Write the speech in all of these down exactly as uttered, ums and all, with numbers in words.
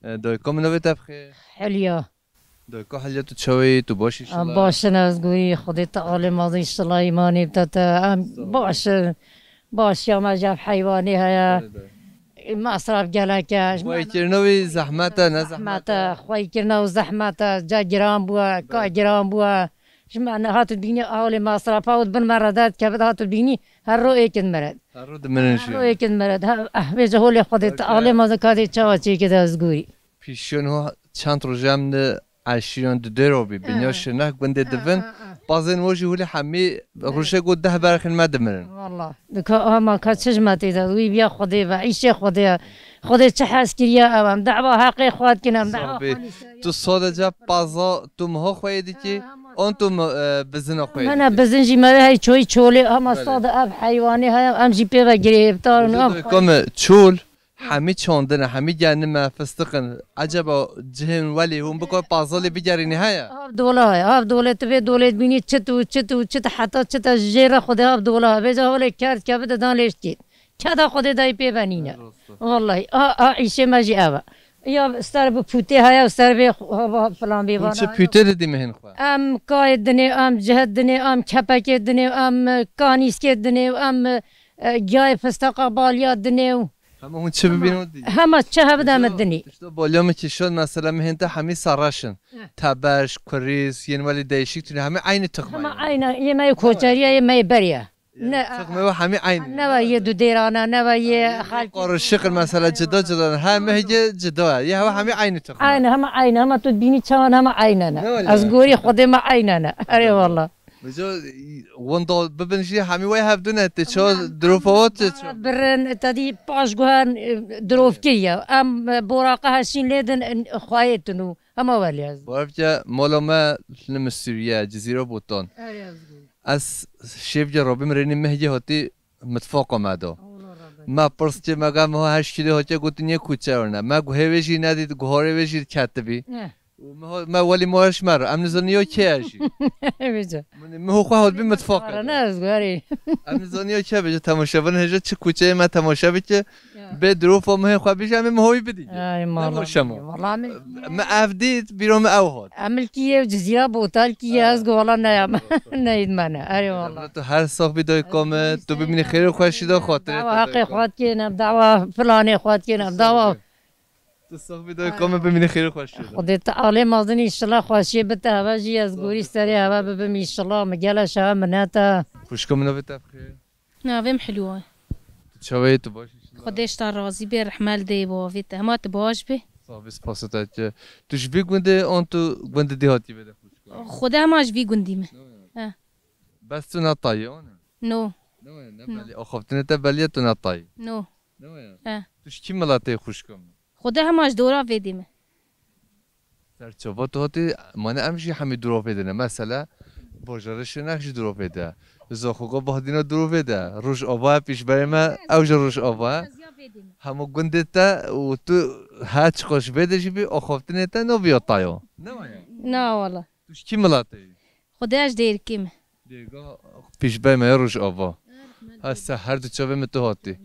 E, dayka min navê te bixêr? Helya. Dayka Helya, tu çawa yî? Tu baş î? Em inşallah. Baş in, ez gorî Xwedê te alê mazin, inşallah îmanê bide te. Em baş in. Baş ya me ji ev heywanê heye. Belê, belê. Mesraf gelek e. Xweyîkirina wî zehmet e, ne zehmet e? Zehmet e. Xweyîkirina wî zehmet e. Ca giran bûye, ka giran bûye. Ji me ne hat û bînî holê mesrafa û bin me re derdikeve, hat û bînî her ro êkin miret. Her ro dimirin jî. Her ro êkin miret. Ha, eh, vêca holê Xwedê te alê mazin, ka dê çawa çêke de ez gorî. Pîşiyo niha çend roj em li eşîran di dêro bî. Binya Şirnex gundê divin. Pazên wo jî hûlê hemî rojek û deh berxên me dimirin. Walla. Dika ama ka çi ji me tê de? Wî biya Xwedê ve, îşê Xwedê ye. Xwedê çi hez kiriye ew em. Dawa heqê xwe dikin em. Dawa Sabî. Tu sadece paza tu miha xwe yê dikî, an tu mi-, e, bizina xwe yê dikî? Mene bizin jî me ve hey çoyî çolê ama sade ev heywanê heye em jî pê ve girêftar in. Em xwe- Kom çol. Hemî çandin e, hemî genim e, fistiq in. Eceba cihên welê hûn bikar pazalê bigerînî heye? Av dola heye, av dolê tu vê dolê dibînî çit û çit û çit heta çit e jê re Xwedê av dola heye. Vêca holê kerd kevin didan lêştkî. Keda Xwedê dayî pê ve nîne. Wallahî, a, a îşê me jî ev e. Ya ser bi pûtê heye, ser vê xwe-, hava filan bê vana. Hûn çi pûtê didî mihên xwe? Em kayê dinê, em cihê dinê, em kepekê dinê, em, e, kanîskê dinê, em, e, giyayê fistaqa baliya dinê û Hema hûn çi bibînin dî? Hema çi hebe de me dinî. Tişta bolya min kişand, mesela mihên te hemî sareş in. Tebeş, kurîz, yên welî değişik tune, hemî eynî tıxma. Hema eynî, yê me yê koçeriya, yê me yê beriya. Ne, tıxma ve hemî eynî. Ne ve yê du dêrana, ne ve yê xalkî. Karışık in mesela, cida cida. Her mihge cida. Yê heva hemî eynî tıxma. Eynî, hema eynî, hema tu dibînî çawan hema eynî ne. Ne öyle? Ez gorî Xwedê me eynî ne. Erê walla. Vêca, wenda bibin jî hemî wey hevdû ne, tê ça, dirofa wa tê ça? Birin, te dî paş guhen, e, dirov kiriye. Em, e, boraqa heşîn lê din, e, xwayê tunu. Hema welê ez. Barevke mala me li Misûriye, Cizîra Botan. Erê ez gorî. Ez şêvge Rabbî min rênî mehgê hatî mitfaqa me da. Allah razı olsun. Me pirs kir, me ga, me ha heşt kîlê hatiye gotin yê kuçe ne. Me guhê wê jî nedît, guharê wê jî ketibî. Eh. Û me ha, me welî ma ji me re, em nizanî yo kê ye jî. Vêca. Min, min ho xwe hat bî mitfaq. Ne ez gorî. Em nizanî yo kê bêje temaşevan hêja çi kuçeyê me temaşe bike. Ya. Bê dirofa mihê xwe bêje, em ê miha wî bidî. Ay, mala. Walla min. Me ev dît, bîra min ew hat. Em li kî ye, Cizîra Botal kî ye, ez go walla neyam. Neyît me ne. Erê walla. Tu her sax bî dayika me, tu bimînî xêr û xweşî de xatirê. Dawa heqê xwe dikêne, dawa filanê xwe dikêne, dawa. Tu sax bî dayika me, bimînî xêr û xweşî de. Xwedê te alê mazin înşallah xweşiyê bite heve jî ez gorî serê heve bibim înşallah. Min gele şeve minete. Xwişka min navê te bixêr. Navê min Hilwa ye. Tu çawa yî, tu baş î? Xwedê ji te razî bê, rehme li dê bavê te. Hema tu baş bê. Sax bî, spas te dike. Tu ji vî gundê an tu gundê dî hatî vê de xwişka? Xwedê hema ji vî gundî me. He. Bes tu netayî, an e? No. Ne waya, ne belî. Axaftinê te belî ye tu netayî. No. Ne waya? He. Tu ji kî miletê yî xwişka min? Xwedê hema ji dora vê dê me. Serçava tu hatî, mane em jî hemî dûrovê de ne. Mesela, bajarê Şirnex jî dûrovê de. Zaxoga Bahdîna dûrovê de. Rojava pîşberê me, ew jî Rojava. Hemû gundê te û tu her çiqas ji vê de jî bî, axaftinê te navê ya tayo. Ne waya? Na wala. Tu ji kî miletê yî? Xwedê ez ji Dêrikê me. Dêrga pîşberê me ya Rojava. Hesta her du çavê min tu hatî.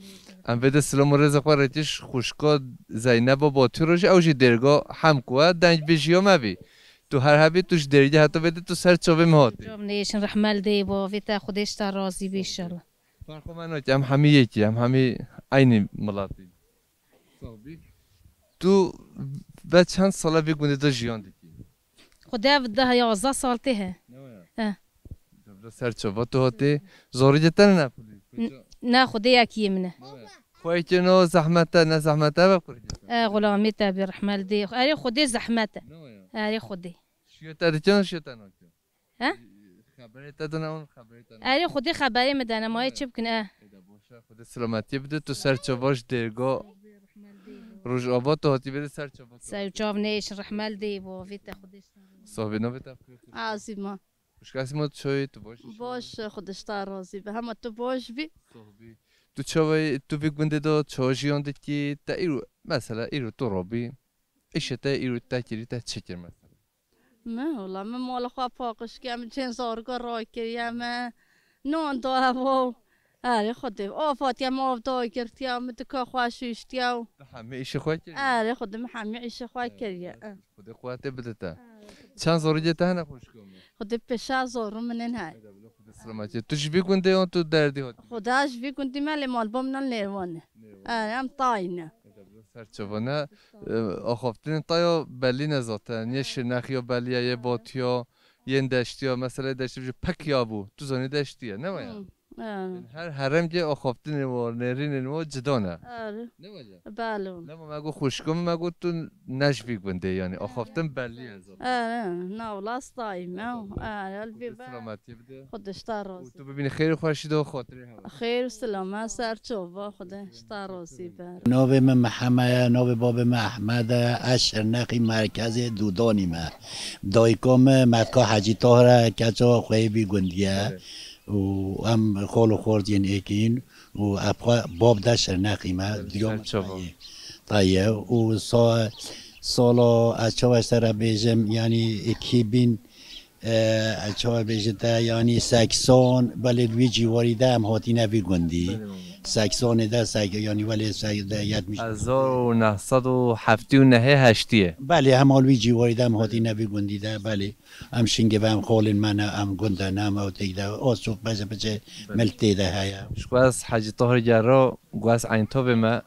Em vê de silam û rêza xwe rêtiş xwişka Zeyneba Batû re jî, ew jî Dêrga hem ku e, deng bê jiya me bî. Tu her hebî, tu ji Dêrgê heta vê de tu ser çavê min hatî. Çav nêşin, rehme li dê bavê te, Xwedê ji te razî bî înşallah. Ferqo me nake, em hemî yekî, em hemî eynî miletî. Sax bî. Tu ve çend sala vê gundê de jiyan dikî? Xwedê ev deh yazdeh sal tê he. Ne waya? He. Devre ser çava tu hatî, zorî de te ne pulî? N-, ne, Xwedê yekî yê min e. Ne waya? Xweyê kê no zehmet e, ne zehmet e, ve kurê kê? E, xulamê te bi rehme li dê. Erê Xwedê zehmet e. Ne waya? Erê Xwedê. Şiyo te dikin, şiyo te nakin? He? Xeberê te dine, hûn xeberê te ne. Erê Xwedê xeberê min dene, ma yê çi bikin, e? Ê de boş e, Xwedê selametiyê bide, tu ser çava ji Dêrga Rojava tu hatî vê de ser çava tu. Ser çav nêş, rehme li dê bavê te, Xwedê ji te razî. Sax bî, navê te bixêr. Azîma. Xwişka Azîma, tu çawa yî, tu baş î? Baş, Xwedê ji te razî be. Hema tu baş bî. Sax bî. Tu çawa yî, tu vê gundê de çawa jiyan dikî, te îro, mesela îro tu rabî, îşê te îro te kirî, te çi kir mesela? Me, wela me mala xwe paqij kir, me çend zarika rakiriye, me nan da hewa û Erê Xwedê, of hatiye min, of dawî girtiya, min dika xwe şûştiya û. Tu hemî îşê xwe kiriye? Erê Xwedê, min hemî îşê xwe kiriye. Xwedê quwetê bide te. Çend zorîcê te hene xwişko min? Xwedê pêşa zoru min in hay. Xwedê silametiyê. Tu ji vî gundê yon, tu derdî hatî? Xweda ji vî gundî me, lê malba min Nêrwan e. Nêrwan. Erê, em tayî ne. Ser çavane, e, axaftinên taya belî ne zaten. Yê Şirnexî ya belî ye, yê Batî ya, yên deştî ya. Mesela deştî ji pek ya bû. Tu zanî deştî ye, ne waya? Hmm, evet. Yani her heremgê axaftinên wa, nêrînên wa cida ne. Evet. Ne waya? Belê. Lema me got xwişko min, me got tu ne ji vî gundê, yani axaftin belî ye zaten. Evet, na wila stayî me. Evet, li vê be. Selametiyê bide. Xwedê ji te razî. Û tu bibînî xêr û xweşî de xatirê hewe. Xêr û silama ser çava, Xwedê ji te razî be. Navê min Miheme ye, navê babê min Ehmed e, ez Şirnexî merkezê Dûdanî me. Dayika min Metka Hecî Tahir e, keça xweyê vî gundî ye. Evet. Û em xal û xort yên êkîn û ev xwe bab de Şirnexî me, Evet, diyom ser çava. Taye. Taye. Û sa-, sala ez çawa ji te re bêjim, yanî iki bin, e, ez çawa bêjim te, yanî seksan, belê di wî cîwarî de em hatîne vî gundî. Belê, belê. Seksanê de, sek-, yanî welê sek-, de yetmiş. Hezar û neh sed û heftê û nehê heştiyê. Belê, hema li wî cîwarî de em hatîne vî gundî de, belê. Em şingê ve em xalên me ne, em gund de ne, em ew têk de, az çok beje biçe Belê. Milk tê de heye. Ji ku ez Hecî Tahir Gero, ku ez Eyntovê me,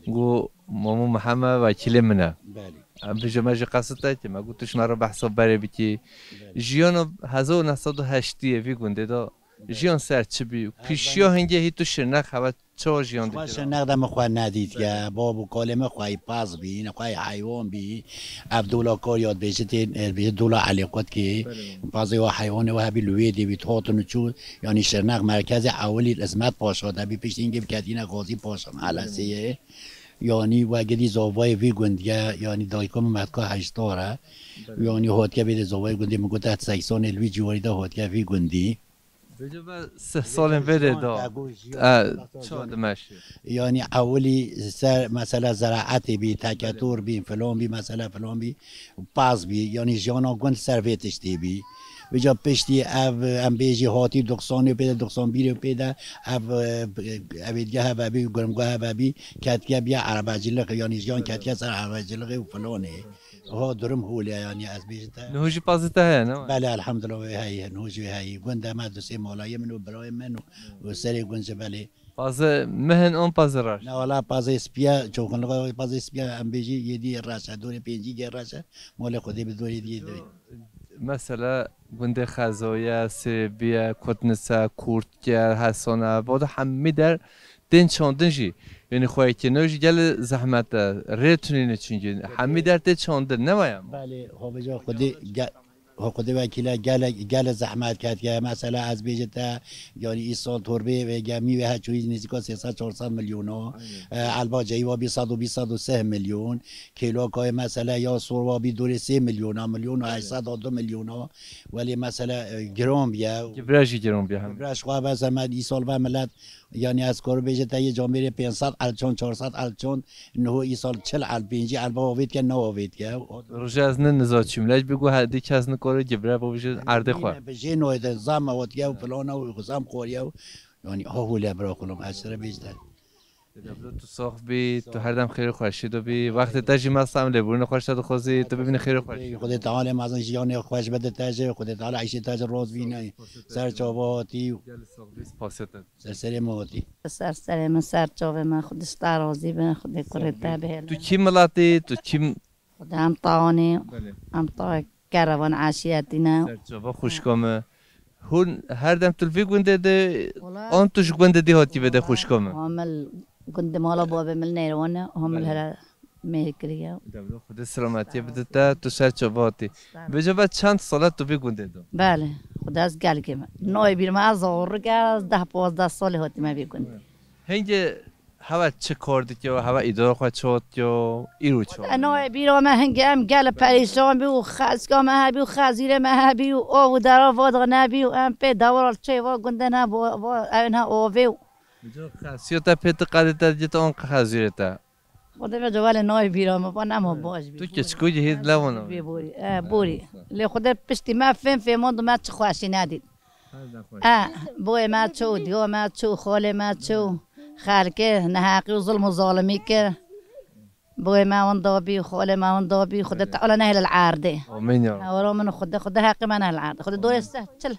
Belê. Ku Mamo Miheme wekîlê min e. Belê. Em bêje me jî qesit te ki, me got tu ji me re behsa berê bikî. Belê. Jiyana hezar û neh sed û heştiyê vî gundê de Belê. Jiyan ser çi bî? Ha, Pîşiya belê. Hingê hî tu Şirnex hewe çawa jiyan Xwe dikir? Şirnex de min xwe nedîtiye. Belê. Bab û kalê min xweyî paz bî, ne xweyî heywan bî. Ev dola kar ya dibêjitê, e, dibêjit dola Elî Qutkê. Belê. Pazê wa heywanê wa hebî li wê dê bî, hatin û çû. Yanî Şirnex merkezê ewilî Îsmet Paşa de bî, piştî hingê bi ketîne Gazî Paşa Belê. Melesê ye. Yanî we gidî zavayê vî gundî ye, yanî dayika min Metka Hecî Tahir e. Belê. Yanî hatiye bê de zavayê gundê min got, ez seksanê li wî ciwarî de hatiye vî gundî. Vêca ve sih salên vê de da. E, çawa dimeşe? Yanî ewilî ser mesela zeraetê bî, teketor bî, filan bî, mesela filan bî, paz bî. Yanî jiyana gund ser vê tiştê bî. Vêca piştî ev, em bêjî hatî doxsanê pê de, doxsan bîrê pê de, ev, e, evêdge heve bî, gurmga heve bî, ketiye biye erebeciliq, yanî jiyan ketiye ser erebeciliqê û filanê. Ha, durum hûl e, yanî ez bêjim te. Niho jî pazê te heye, ne? Belê, elhamdulillah, wê heyî, niho jî wê heyî. Gund de me du sê malayê min û birayê min û, û serê gund jî belê. Pazê meh in an pazê reş? Ne, wala pazê spî ye, çoxinlixa pazê spî ye, em bêjî yedî reş e, dorê pêncî gê reş e, malê Xwedê bi dorê diyê doyê. Mesela gundê Xezoye, Sêbiye, Kutnise, Kurtke, Hesane, vada hemî der tên çandin jî. Yanî xweyekî no jî gelê zehmet e. Rê tunîne çingî. Hemî der tê çandin, ne waya? Belê, ho bêje Xwedê ge-, ho Xwedê wekîle gele, gele zehmet ketiye. Mesela ez bêje te, yanî îsal torbê ve gemî ve he çûyî nêzîka sê sed çar sed milyona. Aynen. E, elba ceyî wa bî sed û bîst sed û sih milyon. Kêlokayê mesela ya sor wa bî dorê sê milyona, milyon û Evet. heşt sed û du milyona. Welê mesela, e, giran bîye. Gibra jî giran bîye hem. Gibra ji xwe ve zehmet îsal ve millet Yanî ez karim bêje te yê camêrê pênc sed elçon, çar sed elçon, niho îsal çil el, pêncî elba avêt ke, ne avêt ke. Roja ez ne niza çûm, lej bî ku herdî kes nikare gibra bo bije erdê xwe. Bi jê noyde zam avêt ke, filan ew zam xwariye. Yanî ha hûle bira xulum, ez sere bêj te. Deblo tu sax bî, tu her dem xêr û xweşî de bî. Wextê te jî masa em lêbûrîna xweş te dixwazî, tu bibînî xêr û xweşî. Xwedê Teala mazin jiyanê xweş bide te jî, Xwedê Teala îşê te jî roz bîne. Ser çava hatî. Gel sax bî, spasiya te. Ser serê me hatî. Ser serê min, ser çavê me, Xwedê ji te razî be, Xwedê kurê te bihêle. Tu kî miletî, tu kî Xwedê em tawanê, Belê. Em ta kerevan eşîretî ne. Ser çava xwişka me. Hûn her dem tu li vî gundê de, Wala an tu ji gundê dî hatî vede xwişka me? Hamil gundê mala babê min Nêrwan e, hamil Belê. Here mêr kiriye. Deblo Xwedê selametiyê bide te, tu ser çava hatî. Sağ ol. Vêca ve çend sal e tu vî gundê de? Belê, Xwedê ez gelkê me. Nayê bîr me, ez zarok e, ez deh pazdeh salê hatîme vî gundê. Hingê hewe çi kar dike û hewe îdara xwe çi hat dike û îro çi hat? Nayê bîra me hingê em gele perîşan bî û xeska me hebî û xezîrê me hebî û av û dera vada nebî û em pê dewara çê va gundê ne va, va, ew ne avê û. Vêca xesiya te pê ti qedê te dike te an xezîrê te? Xwedê ve cewalê nayê bîra me, va nema baş bî. Tu keçikû cihê dilewano. Bî borî, e, borî. Lê Xwedê piştî me fêm fêmand û me çi xweşî nedît. E, boyê me çû, diyo me çû, xolê me çû. Xelkê neheqî û zulm û zalimî kir. Boyê me winda bî, xolê me winda bî. Xwedê Teala nehêle li erdê. Amîn ya Rab. Hewara min û Xwedê, Xwedê heqê me nehêle li erdê. Xwedê dorê seh çil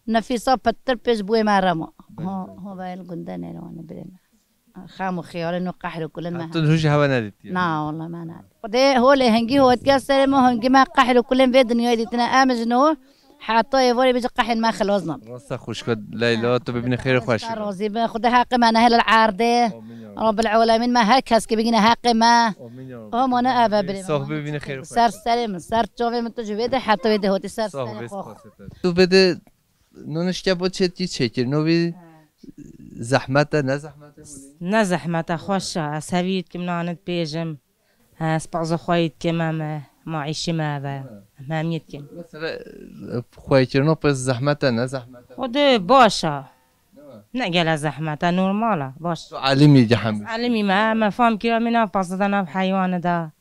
nefîsa pitir pêş boyê me rema. Ho, ho, vayê li gundê nêrwane birê me. Xem û xiyalên û qehr û kulên me. Heta tu hûn jî hewa nedîtiye? Na, wala me nedît. Xwedê holê hingî hotke serê me, hingî me qehr û kulên vê dinyayê dîtine. Em ji no heta êvarê bêje qehên me xilas nabin. Rast e xwişka Leyla, tu bibînî xêr û xweşî de. Razî be. Xwedê heqê me nehêle li erdê. Amîn ya Rab. Rabbil alemin me her kes ki bigîne heqê me. Amîn ya Rab. Amane eve birê me. Sax be, bibînî xêr û xweşî. Ser serê min, ser çavê min, tu ji vê de heta wê de hotî ser serê xwe. Sax be, spas e. Tu vê de nonişke bo çêtî çêkir, no vî zehmet e, ne zehmet e? Ne zehmet e, xweş e. Ez hevî dikim nanit pêjim. He, spas xweyî dikim em, e, ma îşî me eve. Em hemî dikim. Mesela, e, xweyîkirina pêz zehmet e, ne zehmet e? Xwedê baş e. Ne gele zehmet e, normal e, baş. Tu elimî cihemî. Elimî me, me fam kira min nav pasta de nav heywanê de.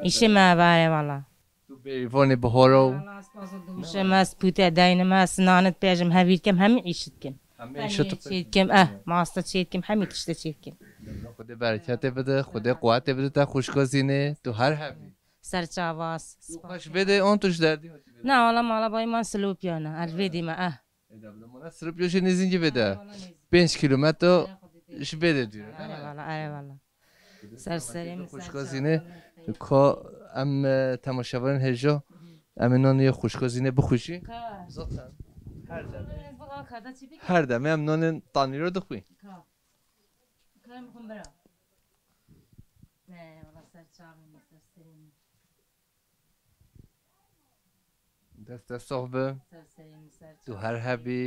Îşî me eve, erê wala. Tu bêvanê bihara û. Wala, spas û dûşe me, spûte deyne me, sinanit pêjim, hevî dikim, hemî îşî dikim. Hemî îşî tu çê dikim, eh, masta çê dikim, hemî tişte çê dikim. Xwedê bereketê bide, Xwedê quwetê bide te xwişka Zînê, tu her hebî. Ser çavas. Tu xweş bê de an tu ji derdî hatî bê de? Na, wala mala bayê man Silopiyana, Elvêdî me, eh. Ê de bide mala Silopiya jî nêzîn jî bê de. Wala nêzîn. Pênc kîlometre ji bê de dûr e. Erê wala, erê wala. Ser serê min, ser çavê min. Xwişka Zînê, ka em, e, temaşevanên hêja, em ê nanê xwişka Zînê bixwî jî. Ka. Zaten her demê. Her demê em nanên tanîro dixwî. Ka. Ka em xwin bira. Ne, wala ser çavê min, ser serê min. Dest te sax be. Ser serê min, ser çavê min. Tu her hebî,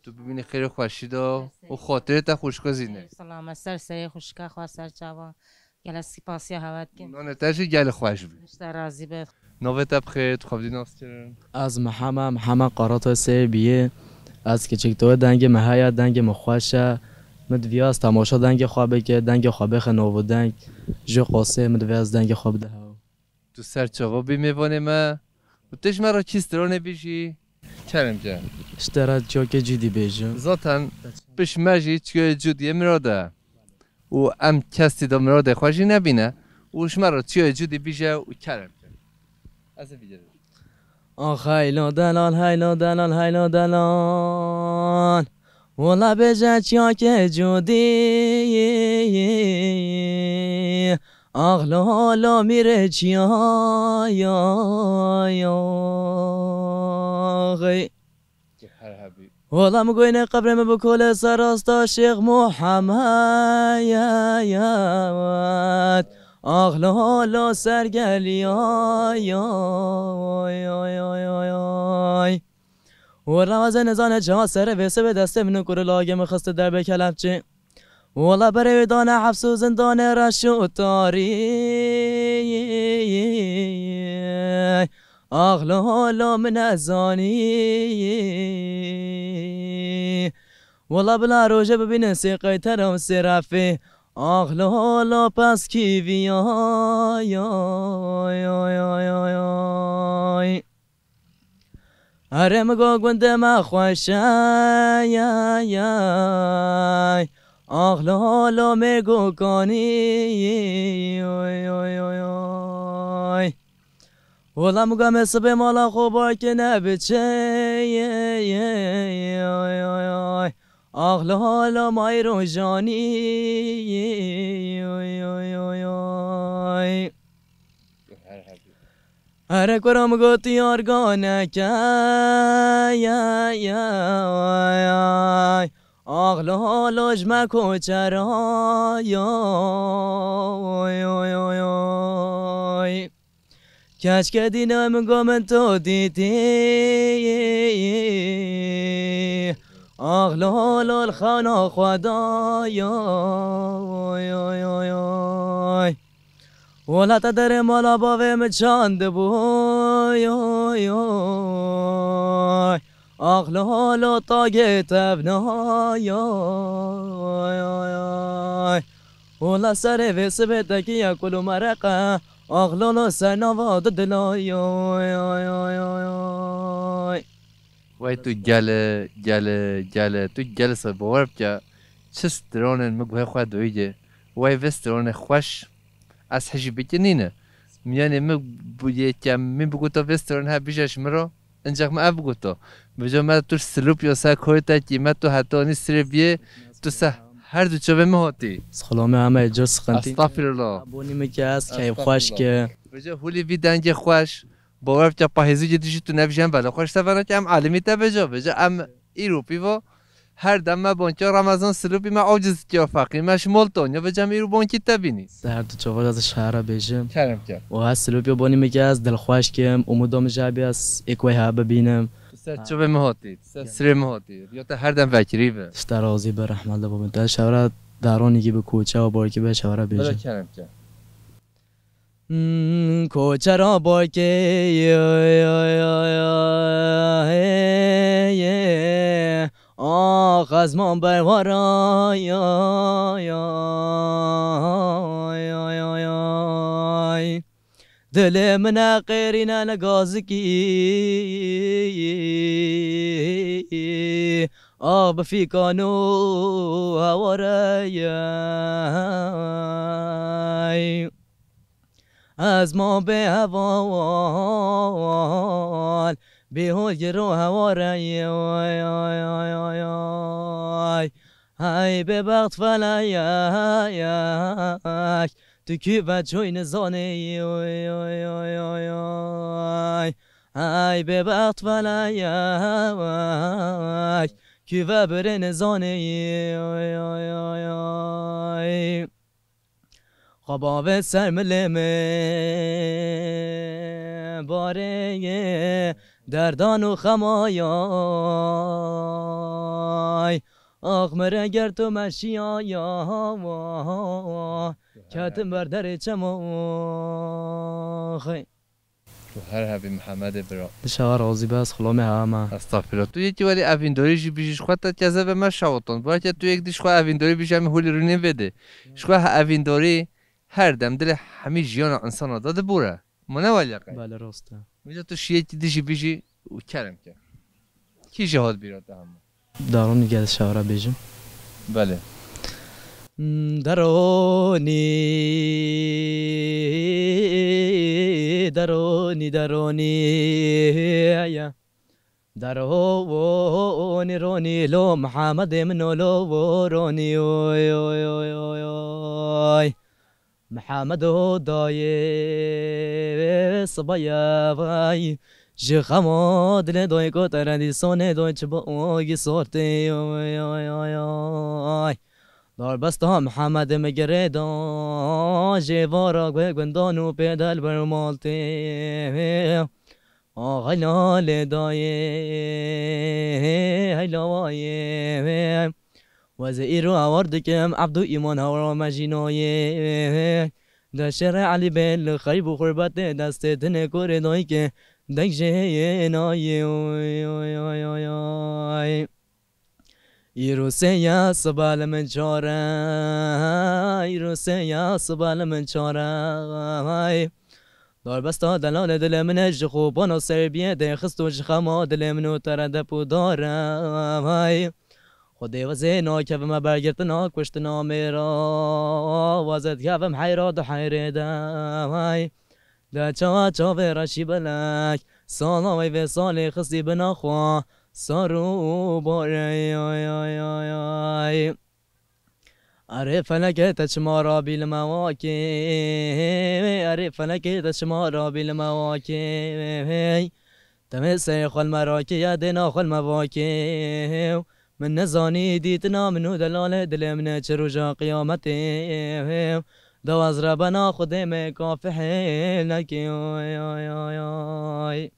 tu bibînî xêr û xweşî de û xatirê te xwişka Zînê. Selamet, ser serê xwişka xwe, ser çava. Gelek spasiya hewe dikim. Nanê te jî gelek xweş bî. Ji te razî be. Navê te bi xêr, tu xwe bi dî nas kirin? Ez Miheme, Miheme Qaratosê biyê. Ez kiçik to dengê min heye, dengê min xweş e. Min diviya ez temaşa dengê xwe bike, dengê xwe bêxe nav û deng. Ji qasê min divê ez dengê xwe bide hew. Tu ser çava bî mêvanê me. Û tu ji me re çi stranê bêjî? Kerem ke. Ji te re çiyakê cûdî bêjim. Zaten piş me jî çiyayê cûdiyê mirad e. Û em kes tê de miradê xwe jî nebîne. Û ji me re çiyayê cûdî bîje û kerem ke. Ez ê bigêrim. Ax heylo delal, heylo delal, heylo delal. Wala bêje çiyakê cûdî. Ax lolo mîrê çiyayay. Her hebî. Wala min goyne qebrê min bi kolê ser rasta Şêx Muhammed. Ax lolo sergeliyay. Wala weze nezane çawa serê vê sibê destê min û kurê lagê min xiste derbê kelepçê. Wala berê wê dane hefs û zindanê reş û tarî. Ax lolo min nezanî. Wala bila rojê bibînin sê qeytera û sê refê. Ax lolo pez kîviyay. Erê min go gundê me xweş e. Ax lolo mêrgokanî. Wala min go me sibê mala xwe bakê nebiçe. Ax lolo may rojanî. Here kura min gotî organeke. Ax lolo ji me koçerayay. Keşke dîne min go min to dîtî. Ax lolo li xewna xwe dayay. Wela te derê mala bavê min çandibû. Ax lolo tagê tevnayay. Wela serê vê sibê tekiye kul û mereqe. Ax lolo ser nava du dilayay. Wey tu gele, gele, gele, tu gele ser bawer bike. Çi stranên min guhê xwe doyî. Wey vê stranê xweş. Ez hijî bike nîne. Miyanê min bu-, yê kem min bigota vê stranê he bije ji min re. Incax me ev bigota. Bijo me tu Silopya ser koyta kî me tu heta nî sirê biyê. Tu se her du çavê min hatî. Sixlame heme cor sıkıntı. Estağfirullah. Bonî min ke ez keyf xweş ke. Bijo hulî vî dengê xweş. Bawer bike pahêzû cî dijî tu nevjên bela xweş severa ke em alimî te bêje bêje em îro pîva her dem me bonkê Ramazan Silopî me aciz kiya feqî me ji mol Tonya bêje em îro bonkî te bînî. Ser tu çava ez şehra bêjim. Kerem ke. Û ez Silopî bonî min ke ez dilxweş kim, umuda min jî hebî ez êk wey ha bibînim. Tu ser çavê min hatî, tu ser sirê min hatî. Ya te her dem vekirî be. Tişta razî be rehmet li babin. Te şevra daronî gibi koçe û borkî be şevra bêjim. Bela kerem ke. Hmm, koçera barkê, ax ezman berwara, dilê min e qêrîne li gazikî, ax bi fîkan û heware ye. Ez ma bê heval, bê hol giro heware ye, ay, ay, ay, ay, ay. Hey bêbext felek, tu kî ve çoy nizanê, ay, ay, ay, ay, ay. Hey bêbext felek, kî ve birê nizanê, ay, ay, ay, ay. Xwe bavê ser milê min, barê ye derdan û xemayay. Ax min re ger tu meşiyaya, ketim ber derê çema. Tu her hebî Mihemedê bira. Dişewa razî be, ez xulamê hewa me. Estağfirullah. Tu yekî welî evîndorî jî bijî ji xwe te keze ve me şawoton. Belke tu yek dî ji xwe evîndorî bijî em hûlî rûnên vê de. Ji xwe he evîndorî her dem dilê hemî jiyana insana de dibûre. Ma ne welî qey? Belê rast e. Vêca tu şiyekî dî jî bijî û kerem ke. Kî jî hat bîra te hema? Daronî gel şara bêjim. Belê. Hmm, Daronî, Daronî, Daronî, ya. Daronî, Ronî, lo Mihemedê min o, lo Ronî, oy, oy, oy, oy, oy. Mihemedo dayê sibaye vay, ji xema dilê dayê ku te re dîsanê dayê çi bagî sortê, ay, ay, ay, ay. Darbesta Mihemed mi girê da, jê vara guhê gundan û pê del ber û maltê. Ax heyla lê dayê, heyla wayê. Weze îro ewar dikim, Ebdû îman hewra me jî nayê. De şerê Elî bê li xeyb û xurbetê, destê dinê korê dayikê, deng jê heye nayê. Oy, oy, oy, oy, oy. Îro sê ya siba li min çare, îro sê ya siba li min çare. Darbesta delalê dilê min e, ji xwe bana serbiyê dê xist û ji xema dilê min û te re dep û dare. Xwedê wezê nakevime bergirtina kuştina mêra, wezê dikevim heyra di heyrê de. De çawa çavê reşî belek, sala wey vê salê xistî bina xwe, sar û barê, ay, ay, ay, ay. Erê felekê te çima rabî li me wakê, erê felekê te çima rabî li me wakê. Demê serê xwe li me rakê ya dêna xwe li me vakê. Min nezanî dîtina min û delalê dilê min e çi roja qiyametê. Dawaz rebena Xwedê me kafihê nekê, ay, ay, ay, ay.